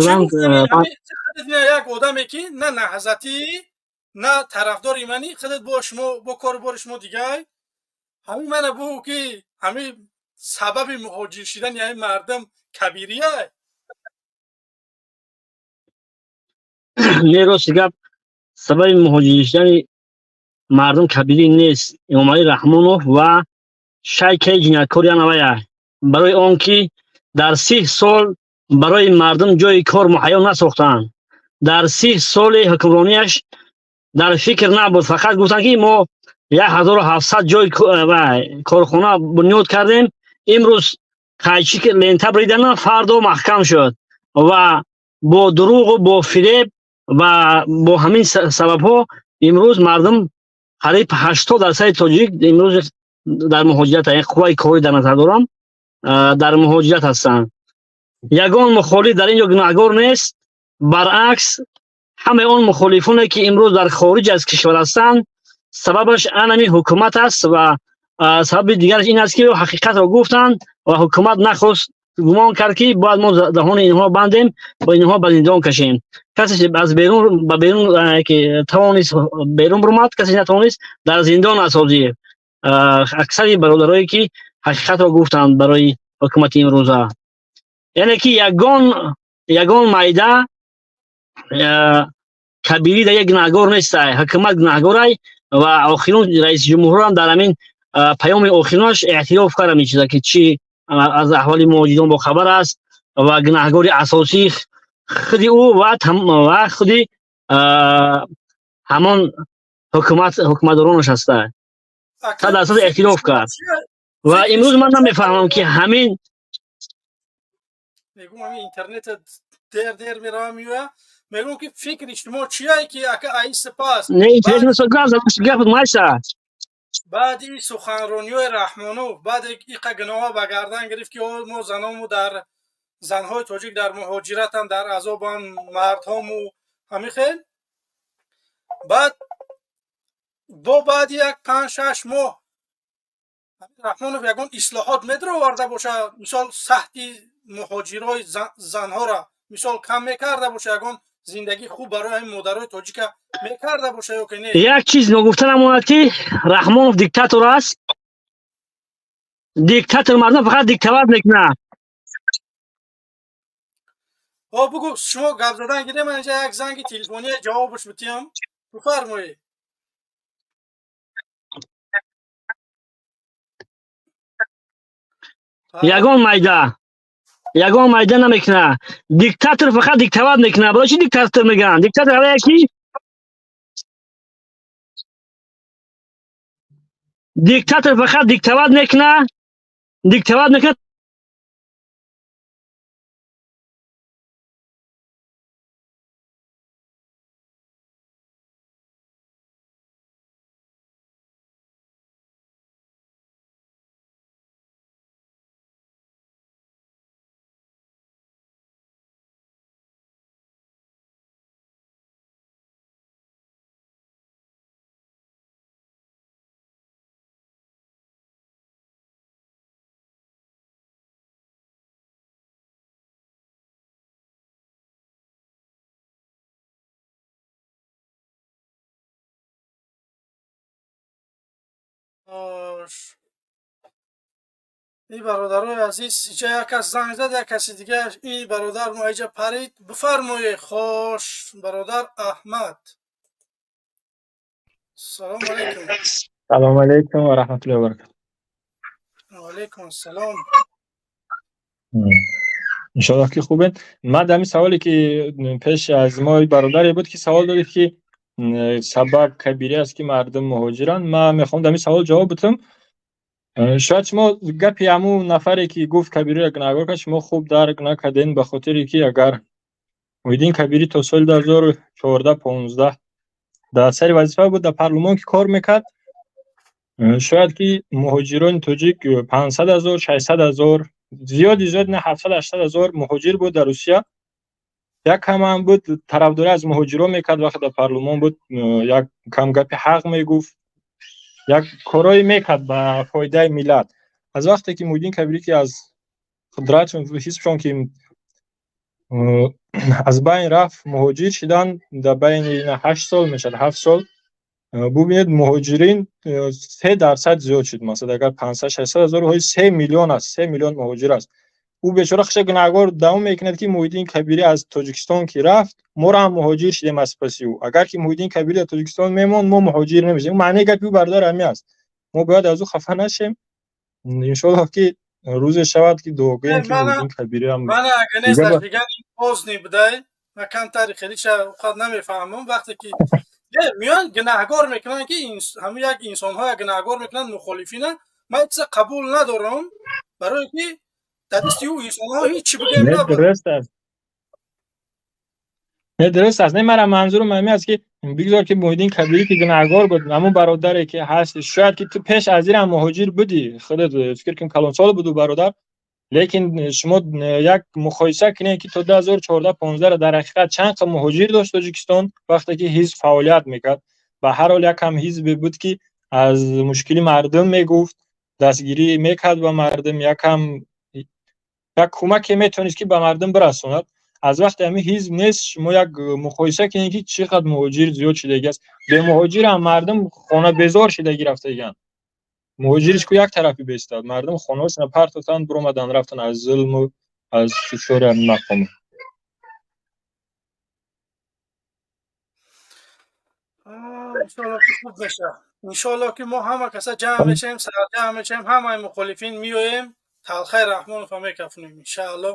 Як одаме ки на наҳзатӣ, на тарафдори мани, худат бо шумо, бо кору бори шумо дигар. Ҳамин мана бу ки ҳамин сабаби муҳоҷир шидани ҳамин мардум кабирия. Не, рости гап, сабаби муҳоҷир шидани мардум кабирӣ нест. Эмомалӣ Раҳмонов ва шайкаи ҷинояткори анавая, барои он ки дар 30 сол барои мардум ҷои кор муҳайё насохтанд. Дар 30 соли ҳукмронияш дар фикр набуд, фақат гуфтанд, ки мо 1700 ҷои корхона бунёд кардем. Имрӯз қайчи лента бридана, фардо маҳкам шуд ва бо дурӯғу бо фиреб ва бо ҳамин сабабҳо имрӯз мардум, қариб 80% тоҷик имрӯз дар муҳоҷират, қувваи корӣ дар назар дорам, дар муҳоҷират ҳастанд. Ягон мухолиф дар ин ҷо гунаҳгор нест. Баръакс, ҳамаи он мухолифоне, ки имрӯз дар хориҷ аз кишвар ҳастанд, сабабаш анами ҳукумат аст ва сабаби дигараш ин аст, ки ҳақиқатро гуфтанд ва ҳукумат нахост, гумон кард, ки бояд мо даҳони инҳо бандем ва инҳо ба зиндон кашем. Касе аз берун ба берун ки тавонист, берун бурмад, касе натавонист, дар зиндон аст. Ҳозир аксари бародарое, ки ҳақиқатро гуфтанд барои ҳукумати имрӯза, яъне ки ягон майда кабирӣ дар як гунаҳгор нестай, ҳукумат гунаҳгорай. Ва охирон раиси ҷумҳурам дар ҳамин паёми охиронаш эътироф кард ҳамин чиза, ки чӣ аз аҳволи муҳоҷирон бохабар аст ва гунаҳгори асосӣ худи ӯ ва худи ҳамон ҳукумат, ҳукуматдоронаш ҳаста. 100% эътироф кард. Ва имрӯз ман намефаҳмам, ки ҳамин Мегӯм, ҳамин интернет дер дер меравам, меоя. Мегӯм, ки фикри шумо чия, ки ака аи сипас Не, гап майса. Баъди суханрониҳои Раҳмонов, баъде иқа гуноҳҳо ба гардан гирифт, ки мо заному дар занҳои тоҷик дар муҳоҷиратан, дар азобан, мардҳому ҳамин хел, баъд бо баъди як 5-6 моҳ Раҳмонов ягон ислоҳот медароварда боша, мисол, саҳти муҳоҷирои занҳоро, мисол, кам мекарда боша, ягон зиндагии хуб барои ҳамин модарои тоҷика мекарда боша ё ки не? Як чиз ногуфта намонад, ки Раҳмонов диктатор аст. Диктатор мардум фақат диктовать мекунад. О, бугӯ, шумо гап задан гирем, ман инҷа як занги телефония ҷавобаш битиҳам. Бифармоед. Ягон майда намекунад. Диктатор фақат диктовать мекунад. Барои чӣ диктатор мегӯянд? Диктатор ҳавае ки диктатор фақат диктовать мекунад, диктовать мекунад. Хош, ин бародарои азиз, иҷа як кас занг зад, як каси дига, ин бародар мо иҷа парид. Бифармоед. Хош, бародар Аҳмад, салому алайкум. Салому алайкум ва раҳматуллоҳи ва баракатуҳ. Ва алайкум ассалом. Иншоаллоҳ, ки хубед. Ман дар ҳамин саволе, ки пеш аз мо бародаре буд, ки савол додед, ки сабаб кабирӣ аст, ки мардум муҳоҷиранд, ман мехоҳам дар ҳамин савол ҷавоб бидиҳам. Шояд шумо гапи ҳамун нафаре, ки гуфт, Кабириро гунаҳгор кард, шумо хуб дарк накардед, ба хотире ки агар Муҳиддин Кабирӣ то соли 2014-15 дар сари вазифа буд, дар парлумон ки кор мекард, шояд ки муҳоҷирони тоҷик 500 000, 600 000, зиёди зиёд на, 700-800 ҳазор муҳоҷир буд дар Русия. Як камам буд, тарафдорӣ аз муҳоҷирон мекард. Вақте дар парлумон буд, як кам гапи ҳақ мегуфт, як корҳое мекард ба фоидаи миллат. Аз вақте ки Муҳиддин Кабирӣ ки аз қудратшон, ҳизбшон ки Аз байн рафт, муҳоҷир шидан дар байни 8 сол мешавад, 7 сол. Бубинед, муҳоҷирин 3% зиёд шуд. Масалан, агар 500-600 ҳазор, ҳои 3 миллион аст, 3 миллион муҳоҷир аст. Ӯ бечора хеша гунаҳгор давом мекунад, ки Муҳиддин Кабирӣ аз Тоҷикистон ки рафт, моро ҳам муҳоҷир шудем аз паси ӯ. Агар ки Муҳиддин Кабирӣ дар Тоҷикистон мемонд, мо муҳоҷир намешудем. Маънии гапи ӯ, бародар, ҳамин аст. Мо бояд аз ӯ хафа нашем. Иншоаллоҳ, ки рӯзе шавад, ки дуогӯем, ки Муҳиддин Кабирӣ ҳам Мана агар дигани поздний будай, ман камтари хелиша қад намефаҳмам. Вақте ки меоянд, гунаҳгор мекунанд, ки ҳамин як инсонҳоя гунаҳгор мекунанд, мухолифина, ман чиза қабул надорам, барое ки дар дасти ӯ инсонҳо ҳеҷ чӣ бигӯем набуд. Дуруст аст, не, дуруст аст. Не, мара манзурам ҳамин аст, ки бигзор, ки Муҳиддин Кабирӣ ки гунаҳгор буд, ҳамун бародаре ки ҳаст, шояд ки ту пеш аз ин ҳам муҳоҷир будӣ, худат фикр кун, калонсол буду, бародар. Лекин шумо як муқоиса кунед, ки то 2014-15 дар ҳақиқат чанд қа муҳоҷир дошт Тоҷикистон, вақте ки ҳизб фаъолият мекард. Ба ҳар ҳол, якам ҳизбе буд, ки аз мушкили мардум мегуфт, дастгирӣ мекард ба мардум, якам як кӯмаке метавонист, ки ба мардум бирасонад. Аз вақте ҳамин ҳизб нест, шумо як муқоиса кунед, ки чӣ қадр муҳоҷир зиёд шудагӣ аст. Бемуҳоҷир ҳам мардум хонабезор шудагӣ рафтагианд. Муҳоҷириш ку як тарафи бестад, мардум хонаҳошона партофтанд, биромаданд, рафтанд аз зулму аз фишори ҳамин мақомо. Иншоалло, ки хуб мешавад. Иншоалло, ки мо ҳама каса ҷамъ мешавем, сарҷамъ мешавем, ҳамаи мухолифин меоем, Талхаи Раҳмонова мекафонем, иншаалло.